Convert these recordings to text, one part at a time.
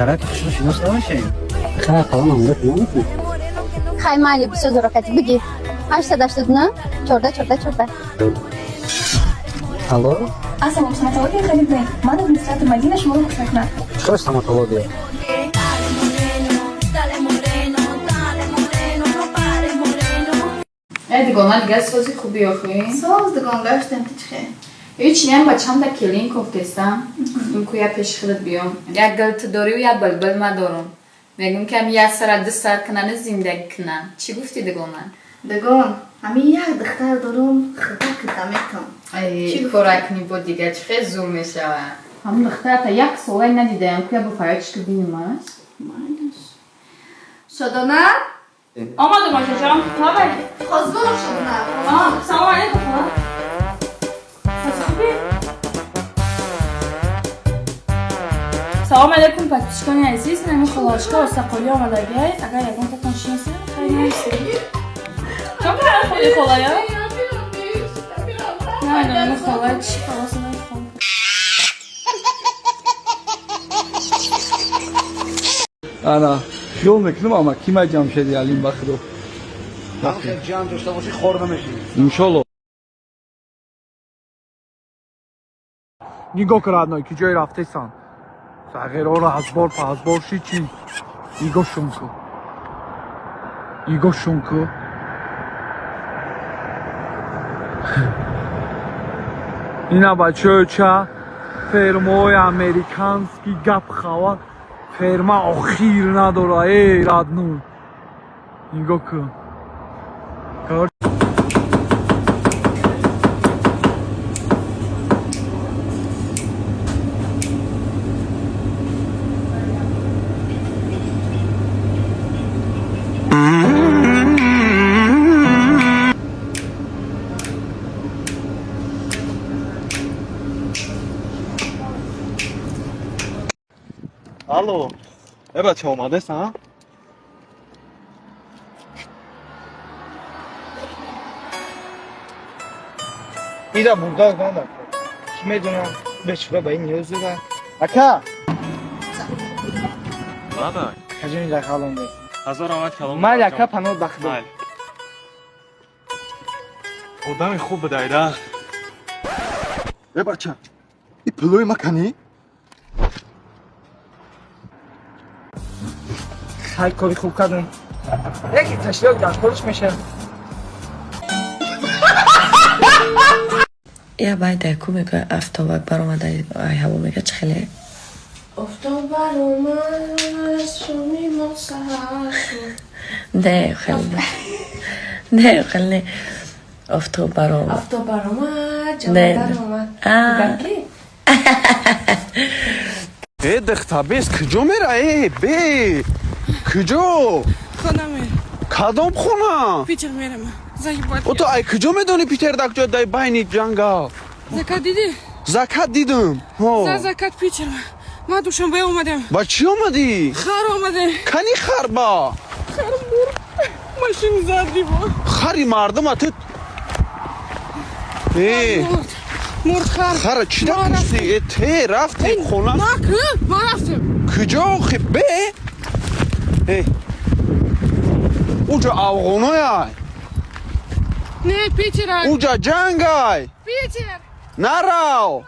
Духтарак хушро шинос намешавем. Хай, қалам амрат намекунӣ. Хай, майли, бисёр зӯрокатӣ. Бигир. 889 14 14 14. Алло? Ассалом, стоматология Халидбек. Ман администратор Мадина, шуморо хуш мекунам. Чиқор стоматология? Э, дигона, дигар сози хуби охи? Соз, дигон, гаштем, ту чихе? Ҳеч неам, бачам да келин кофтестам. Гуфтум ку я пеши худат биём. Як гул ту дорию, як булбул ма дорум. Мегум ки ам як сара ду сар кунани зиндагӣ кунан. Чӣ гуфтӣ, дигона? Дигон, ҳамин як духтар дорум, худа кида метам. Эй, кора кунӣ бо дигар чӣ хел зур мешава. Ҳамун духтарата як солай надидаям, ку я бо фарёдш ки бинумаш. Шодона? Омадам, акаҷон. Лабай. Хозгорам, Шодона. Салом алейкум, хола. Сози хубӣ? Салом алейкум, подписчикони азиз. Нами холашка осақолӣ омадагиай. Агар ягон татон шиносед, хайр нависед. Чон кара холи холая? Намедонам, хола чӣ халос намехом. Ана, хиёл мекунам, ама ки май Ҷамшеди Алим, ба худо. Ҷам дошта бошӣ, хор намешӣ. Иншолло. Нигоҳ кун, родной, ки ҷое рафтесан. Сағирора азбор пазбор ши чӣ? Нигоҳшон ку. Нигоҳшон ку. Ина бачаё ча фермаҳои американский гап хава ферма охир надора, эй родной. Нигоҳ кун. Алло, э бача, омадесан? Ира бурда ганда. Ки медонам, бечора ба ин ниёз дорад. Ака! Лабай. Кажини дар халонде. Ҳазор омад калом. Майли, ака, паноҳ ба худо. Майли. Одами хуб будайда. Э бача, и пулои ма канӣ? Хай, кори хуб кардам. Яке ташрик дар корш мешавад. Я байда ку мегӯя, офтобак баромада, ай ҳаво мега, чӣ хеле? Офтоб баромад, шоми мо саҳар шуд. Не, хеле не. Не, хеле не. Офтоб баромад. Офтоб баромад, Не, ҷавон баромад. А. Ки? Э духта, бес, куҷо мера? Э, бе. Куҷо? Хона ме. Кадом хона? Питер мерам. Заебать. О, ту ай куҷо медонӣ Питер дар куҷо дай байни ҷангал? Закат дидӣ? Закат дидам. Ҳо. За закат Питер. Ма Душанбе омадам. Ба чӣ омадӣ? Хар омадем. Кани хар ба? Хар мур. Машин зад его. Хари мардума ту. Э, Мурд хар. хара чӣ да Ма кушти? Э, те рафти хона? Ма ку? Ма рафтем. Куҷо охи? Бе? Э. Уҷа афғонояй. Не, Питер. Уҷа ҷангай. Питер. Нарав.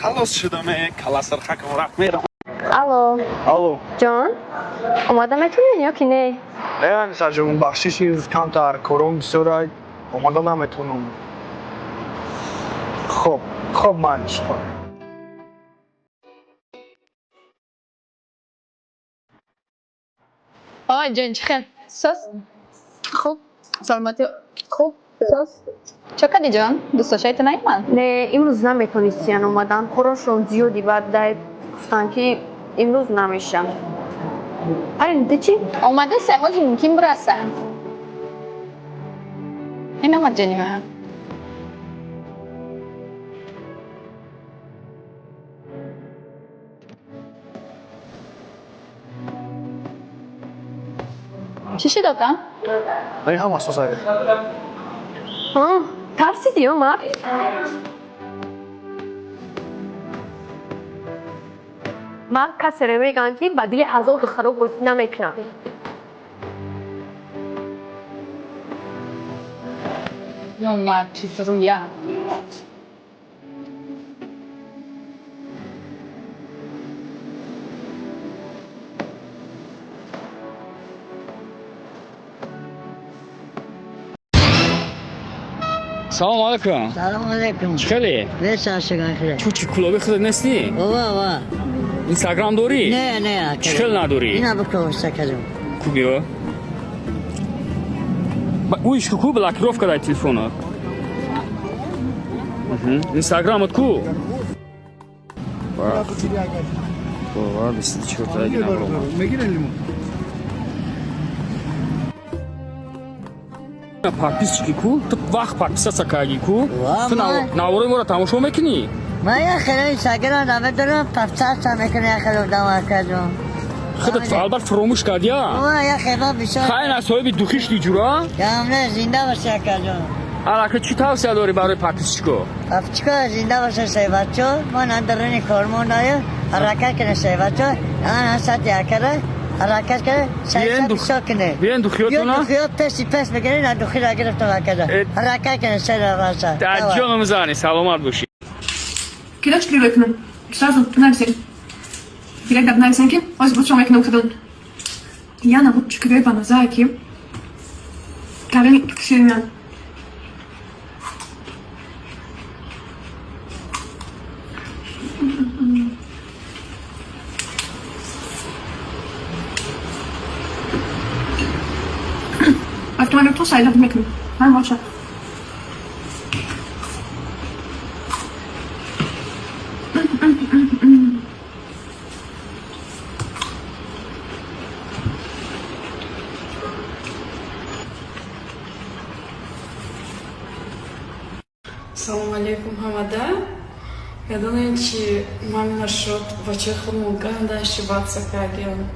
Халос шудам, э, каласархакам рафт мерам. Алло, Алло. ҷон? Омада метавонӣ ё ки не? Не, Анисаҷон, бахшиш, имрӯз камтар кором бисёрай, омада наметавонам. Хоб, хоб, майли, хоб. Ой, ҷон, чӣ хел? Соз? Хуб. Саломатӣ хуб? Соз? Чо кардӣ, ҷон? Дӯстдоштаи ту наомад? Не, имрӯз наметонистиян омадан. Корошон зиёди, баъд дай гуфтанд, ки имрӯз намешам. Арин, ту чӣ? Омада ҳози мумкин бираса. Ин омад, ҷони ман. Чӣ шуд, ока? Не, ҳама созай. Тарсидӣ, омад? Ман касеро мегӯям, ки ба дили ҳазор духтаро бозӣ намекунам. Ё чизрӯя. Салом алейкум. Салом алейкум. Чӣ хеле? Несашган. Чу чӣ кулоби худат нестӣ? Ова, ова. Инстаграм дорӣ? Не, не. Чӣ хел надорӣ? Ина бикӯста кардам. Ку биё? Уиш ку блокировка дар телефонат. Инстаграмат ку? Бовар 24 та набром. Мегирен лимон. Подписчики ку? Ту вақт подписаться кардӣ ку? Ту наворои моро тамошо мекунӣ? Ман як хеле Инстаграм намедорам, подписаться мекунам, як хеле одам кардам. Худат албат фаромӯш кардия? Ва як хеле бисёр. Хай на соҳиби духишти ҷура? Ям не, зинда бош якаҷон. Алака чӣ тавсия дорӣ барои подписчико? Подписчико зинда боша сайбачо, мо надарони кормон дорем, ҳаракат кунем сайбачо, ана сат якара ҳаракат кунем, сайбачо бисёр кунем. Биен духиётона? Духиёт песи пес мекунем, на духиро гирифтам акада. Ҳаракат кунем сайбачо. Дар ҷоном зани, саломат бошӣ. Кида чӣ мекунам? Сразу нависен. Директ нависен ки, оз бо шумо мекунам кадон. Я на чикве баназаки. Карен кшемян. Автомобиль сайда мекунам. Ман боша. Салом алейкум, ҳамада. Медонем, чи ман нашуд бачаи худмон ганда ошибаться кардем.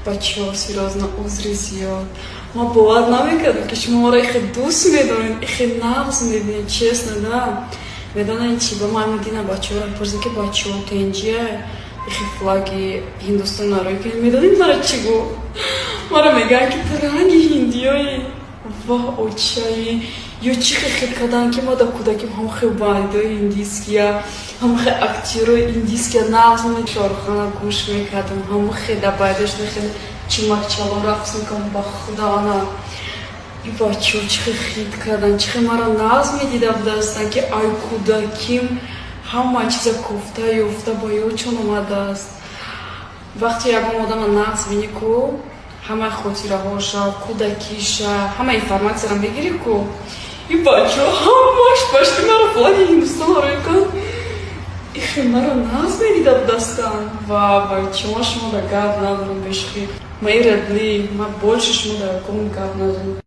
Бачаҳо, серьёзно, узри зиёд. Ма бовар намекардам, ки шумо маро ихе дӯст медоред, ихе нағз мебинед, честно, да. Медонем, чи ба ман медина бачаҳоро пурсид, ки бачаҳо тенҷия, ихе флаги Ҳиндустон нарои кунед. Медонед мара чӣ гуфт? Маро мегӯянд, ки ту ранги ҳиндиёи. Ваҳ, очаи. Ё чӣ хел кардан, ки ма дар кӯдаким ҳам хел бандиҳои индийския, ҳам хел актёрои индийския нағз Шорухана гӯш мекардам, ҳам хел дар байдаш хел чимакчало рақс мекардам. Ба худо ана и бачаҳо чӣ хел хит кардан, чӣ хел маро нағз медида будастанд, ки ай кӯдаким ҳама чиза кофта ёфта ба ёдшон омадааст. Вақте ягон одама нағз бинӣ ку, ҳамаи хотираҳоша, кӯдакиша, ҳама информатсияро мегирӣ ку. И бачаҳо ҳамаш пашти маро флаги Ҳиндустон рои канд. Ихе маро нағз медида будастанд. Ва бачаҳо, шумо дар гап надорам бешухӣ. Мои родные, ма больше шумо дар ягон гап надорам.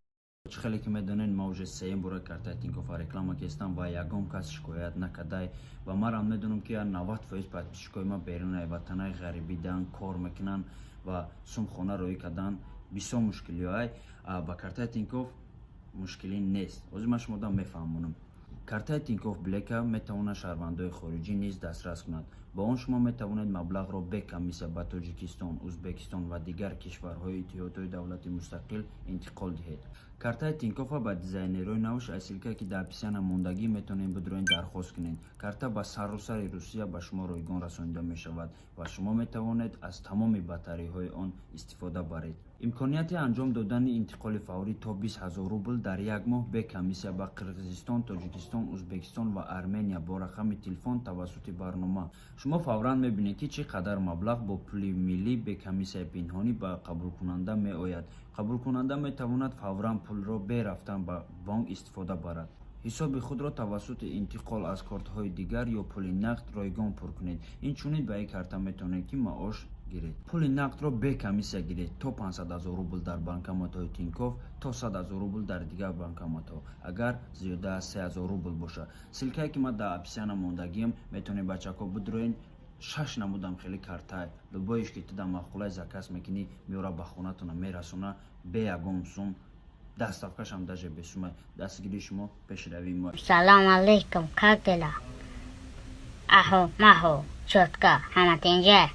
Чӣ хеле ки медонед, ма уже сеюм бора картаи Тинькоффа реклама кестам ва ягон кас шикоят накардай ва марам медонам, ки 90% подписчикои ма берунаи ватанаи ғарибидан кор мекунанд ва сумхона роӣ кардан бисёр мушкилиҳоай. Ба картаи Тинькофф мушкилӣ нест. Ҳозир ман шумода мефаҳмонам. Картаи Тинькофф Блека метавонад шаҳрвандои хориҷӣ низ дастрас кунад. Бо он шумо метавонед маблағро бе комиссия ба Тоҷикистон, Ӯзбекистон ва дигар кишварҳои Иттиҳодҳои давлати мустақил интиқол диҳед. Картаи Тинькоффа ба дизайнерҳои навш аз ссилкае, ки дар описания мондагӣ, метавонед бидроен дархост кунед. Карта ба саросари Русия ба шумо ройгон расонида мешавад ва шумо метавонед аз тамоми бартариҳои он истифода баред. Имконияти анҷом додани интиқоли фаврӣ то 20 000 рубл дар як моҳ бе комиссия ба Қирғизистон, Тоҷикистон, Ӯзбекистон ва Армения бо рақами телефон тавассути барнома. Шумо фавран мебинед, ки чӣ қадар маблағ бо пули миллӣ бе комиссияи пинҳонӣ ба қабулкунанда меояд. Қабулкунанда метавонад фавран пулро бе рафтан ба бонк истифода барад. Ҳисоби худро тавассути интиқол аз кортҳои дигар ё пули нақд ройгон пур кунед. Инчунин ба ин карта метавонед, ки маош гиред. Пули нақдро бе комиссия гиред то 500 000 рубл дар банкоматҳои Тинькофф, то 100 000 рубл дар дигар банкоматҳо, агар зиёда аз 3 000 рубл бошад. Ссилкае, ки ман дар описания мондагиам, метавонед бачаҳо бидроен. Шаш намудам хеле картай. Любоиш ки ту дар маъқулай заказ мекунӣ, меора ба хонатона мерасона бе ягон сум. Доставкашам даже бесумай. Дастгирии шумо пешравии мо. Салом алейкум, как дела? Ахо, махо, чётко, ҳама тинҷа.